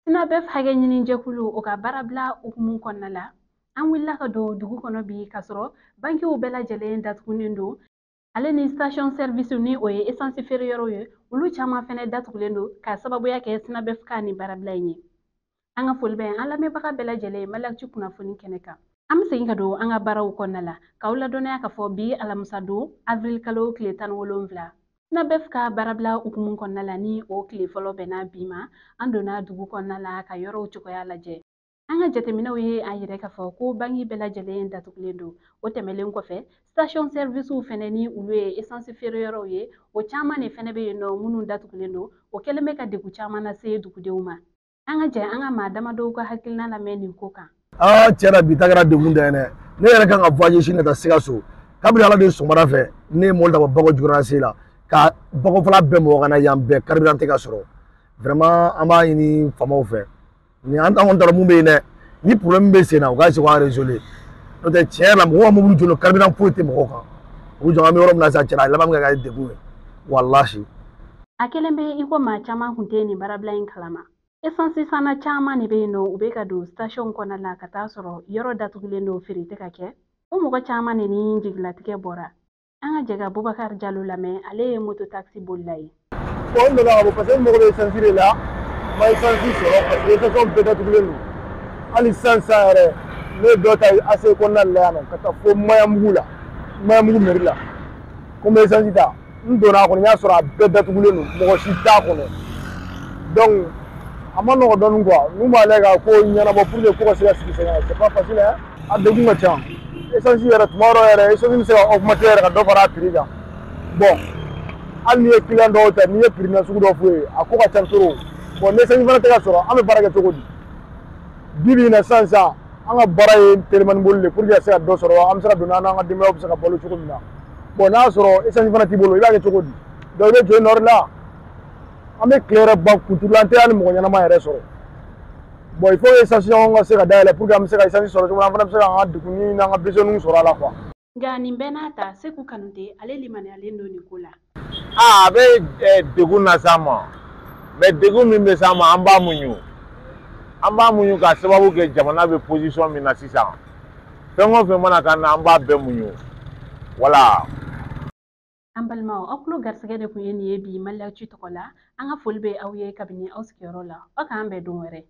SYNABEF hakɛ ɲini jɛkulu o ka baarabila hukumu kɔnɔna la, an wulila ka don dugu kɔnɔ bi k'a sɔrɔ bankiw bɛɛ lajɛlen datugulen don, ale ni station service ni o ye essence feere yɔrɔw ye, olu caman fɛnɛ datugulen don k'a sababuya kɛ SYNABEF ka nin baarabila in ye. An ka foli bɛ an lamɛnbaga bɛɛ lajɛlen ye Maliactu kunnafoni kɛnɛ kan. An bɛ segin ka don an ka baaraw kɔnɔna la k'aw ladɔnniya k'a fɔ bi alamisa don avril kalo tile 17, SYNABEF ka baarabila hukumu kɔnɔna la, ni o tile fɔlɔ bɛnna bi ma, an donna dugu kɔnɔna la ka yɔrɔw cogoya lajɛ. An ka jateminɛw ye a yira k'a fɔ ko banki bɛɛ lajɛlen datugulen don. O tɛmɛlen kɔfɛ, station service fɛnɛ ni olu ye essence feere yɔrɔw ye, o caman de fɛnɛ bɛ yen nɔ minnu datugulen don. O kɛlen bɛ ka degun caman lase dugudenw ma. An ka jɛ an ka maa damadɔw ka hakilina lamɛn nin ko kan. Aa, tiɲɛ na, bi ta kɛra degun da ye dɛ. Ne yɛrɛ kan ka voyager sini ka taa Sikaso. Kabini Ala de sɔgɔmada fɛ, ne ye mobili ta bɔ Bakɔ Jikɔrɔni se la ka Bakɔfala bɛɛ mɔgɔ ka na yan bɛɛ, carburant tɛ ka sɔrɔ. Vraiment, an b'a ɲini faamaw fɛ, ni an kɔni t'a dɔn mun bɛ yen dɛ. Ni problème bɛ sen na, u k'a essayer k'a résoudre. N'o tɛ, tiɲɛ yɛrɛ la, mɔgɔw ka mobili jɔlen, carburant foyi tɛ mɔgɔw kan. U jɔ, an bɛ yɔrɔ min na sisan, tiɲɛ na, a laban bɛ ka kɛ degun ye, walahi. A kɛlen bɛ i ko maa caman kun tɛ nin baarabila in kalama. Essence sanna caman de bɛ yen nɔ, u bɛ ka don station kɔnɔna la ka taa sɔrɔ yɔrɔ datugulen don, feere tɛ ka kɛ. O mɔgɔ caman de ni jigilatigɛ bɔra. An ka jɛ ka Bubakari Jalo lamɛn, ale ye moto taxi bolila ye. Bon, n nana ka bɔ parce que n mago bɛ essence de la, n ma essence sɔrɔ parce que station bɛɛ datugulen don. Hali sisan sisan yɛrɛ, ne ye dɔ ta AC kɔnɔna la yan nɔ ka taa fo Maɲanbugu la, Maɲanbugu mairie la, ko n bɛ essence ta. N donna a kɔnɔ, n y'a sɔrɔ a bɛɛ datugulen don, mɔgɔ si t'a kɔnɔ. Donc a ma nɔgɔ dɔɔni quoi. N'u b'a lajɛ ka ko ɲɛnabɔ pour que ko ka se ka sigi sen kan, c'est pas facile hein. A degun ka ca. Essence yɛrɛ, tuma dɔw yɛrɛ, essence bɛ se ka augmenter yɛrɛ ka dɔ fara a prix kan. Bon, hali n'i ye client dɔw ta, n'i ye prix nasugu dɔ f'u ye, a ko ka ca trop. Bon, ni essence fana tɛ ka sɔrɔ, an bɛ baara kɛ cogo di? Bi bi in na sisan sisan, an ka baara ye telimani boli de pour que ka se ka dɔ sɔrɔ, an bɛ se ka don n'an ka denbayaw bɛ se ka balo cogo min na. Bon, n'a y'a sɔrɔ essence fana t'i bolo, i b'a kɛ cogo di? Donc i bɛ jɔ yen nɔ de la. An bɛ tile yɛrɛ ban kunturu la, an tɛ hali mɔgɔ ɲɛnama yɛrɛ sɔrɔ. Bon, il faut que station ka se ka dayɛlɛ pour que an bɛ se ka essence sɔrɔ cogo min na, an fana bɛ se k'an ka degunni n'an ka besoin sɔrɔ a la quoi. Nka nin bɛɛ n'a ta, Seku Kanute, ale limaniyalen don nin ko la. Aa, a bɛ degun las'an ma, mais degun min bɛ s'an ma, an b'a muɲu, an b'a muɲu k'a sababu kɛ jamana bɛ position min na sisan. Fɛn o fɛn mana k'an na, an b'a bɛɛ muɲu, wala. An balimaw, aw tulo garisɛgɛ de tun ye nin ye bi Maliactu tɔgɔ la. An ka foli bɛ aw ye kabini aw sigiyɔrɔ la. Aw k'an bɛn don wɛrɛ.